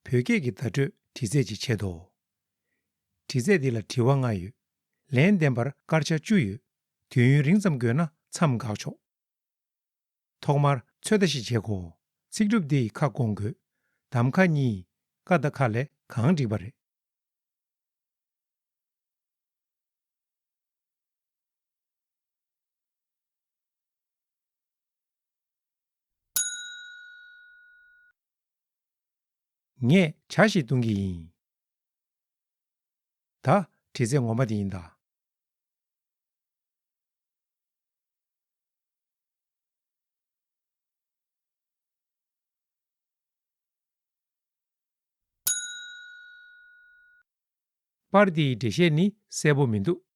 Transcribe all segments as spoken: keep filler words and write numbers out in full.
བོད་སྐད་ཀྱི་བརྡ་སྤྲོད་འདྲི་རྩད་ཅིག་བྱེད་དོ། འདྲི་རྩད་འདི་ལ་དྲི་བ་ལྔ་ཡོད། ལན་འདེབས་པར་སྐར་ཆ་བཅུ་ཡོད། དུས་ཡུན་རིང་ཙམ་དགོས་ན་མཚམས་འགག་ཆོག། ཐོག་མར་ཚོད་ལྟ་ཞིག་བྱེད་དགོས། ཚིག་གྲུབ་འདི་ཡི་ཁ་སྐོང་དགོས། གདམ་ཁ་གཉིས། ཀ་དང་ཁ་ལས་གང་འགྲིག་པ་རེད། ངས་ཇ་ཞིག་བཏུང་གི་ཡིན། ད་འདྲི་རྩད་ངོ་མ་དེ་ཡིན་ད། པར་འདིའི་འགྲེལ་བཤད་ནི་གསལ་པོ་མི་འདུག།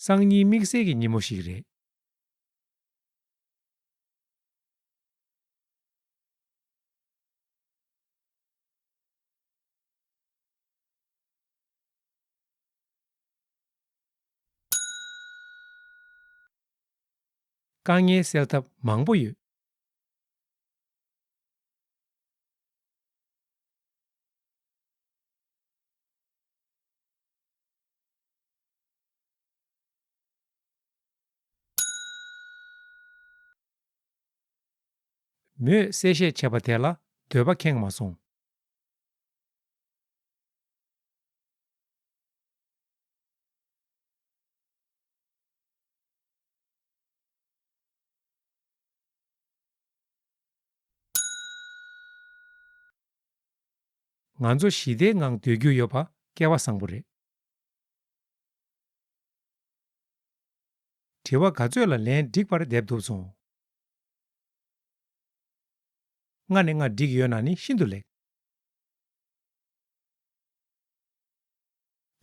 སང་ཉིན་དམིགས་བསལ་གྱི་ཉིན་མོ་ཞིག་རེད། དཀའ་ངལ་སེལ་ཐབས་མང་པོ་ཡོད། མོས་གསལ་བཤད་བྱས་པ་དེ་ལ་འདོད་པ་ཁེངས་མ་སོང་། ང་ཚོ་ཞི་བདེའི་ངང་སྡོད་རྒྱུ་ཡོད་པ་སྐལ་བ་བཟང་པོ་རེད། དྲི་བ་ག་ཚོད་ལ་ལན་འགྲིག་པར་འདེབས་ཐུབ་སོང་། ལྔ་ནས་ལྔ་འགྲིག་ཡོད་ན་ནི་ཤིན་ཏུ་ལེགས།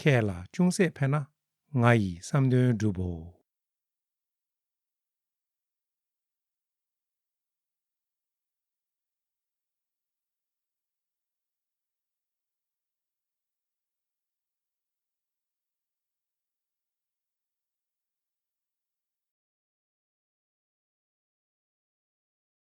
ཁྱེད་ལ་ཅུང་ཟད་ཕན་ན་ང་ཡི་བསམ་དོན་འགྲུབ་བོ།